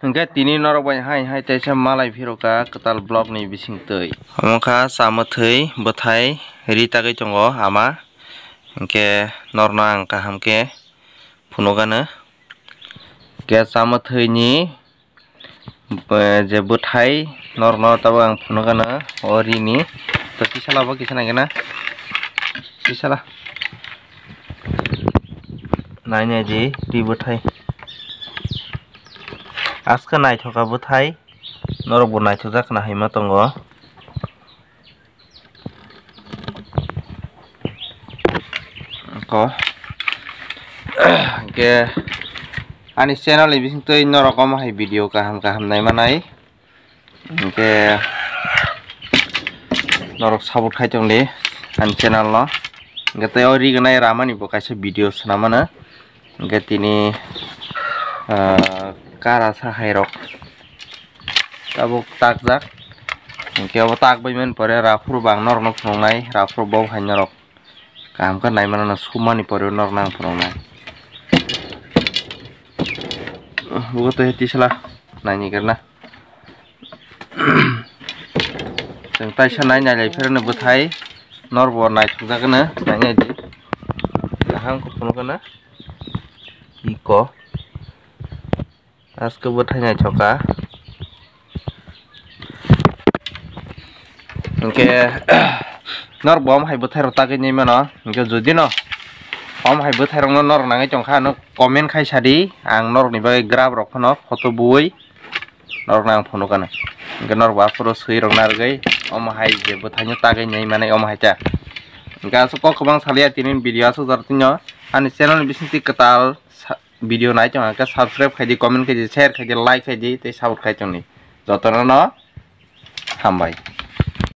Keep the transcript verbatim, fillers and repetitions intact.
Hwnkhe tini norok bai hai hai teisa malai phirokha kwtal vlog ni bisingtwi. Omo kha chamwthwi bwthai ri tagwi tongo ama. Hwnkhe norno ang kaham khe phunukgano. Hwnkhe chamwthwi ni, eh, je bwthai norno tabuk ang phunukgano o ri ni. To kisa labo kisa naikhe na. Kisa la. Nai nai di ri bwthai. Aska naithoka bwthai, norok bo naithokjak khna hinma tongo. Ko. Hwnkhe ani channel ni bisingtwi norok omo hai video kaham kaham naimanai. Hwnkhe norok support khai tongdi ani channel no. Hwnkhe tei o rignai ramani bo kaisa video swnamano. Hwnkhe tini, ah, kara sa hai rok tabuk takjak. Hwnkhe obo tak bai mani pore raphuru bo ang norokno phunuknai, raphuru bo hai norok kaham khe naimano sumani pore norokno ang phunuknai. Bugo tei tisla naini gana. Chwng taisa nai nai lai phirano bwthai norbo naithokjagano nai nai di. Kaham khe phunukgana iko. Aske bwthai naithoka. Hwnkhe norbo omo hai bwthai rok tagwi nai mano. Hwnkhe jodi no omo hai bwthai rokno norok nangwi tongkha, ano comment khai sadi, ang norokni bagwi graph rok phano photo bui norokno ang phunukgano. Hwnkhe norok bo aphuru swi rok narwgwi omo hai je bwthaino tagwi nai manai omo hai ta. Hwnkhe aswk kok kwbang salia tini video aswk jora tino ani channel ni bisingtwi kwtal sa-, video nai tong khe subscribe khaidi, comment khaidi, share khaidi, like khaidi tei support khai tongdi. Jotono no hambai.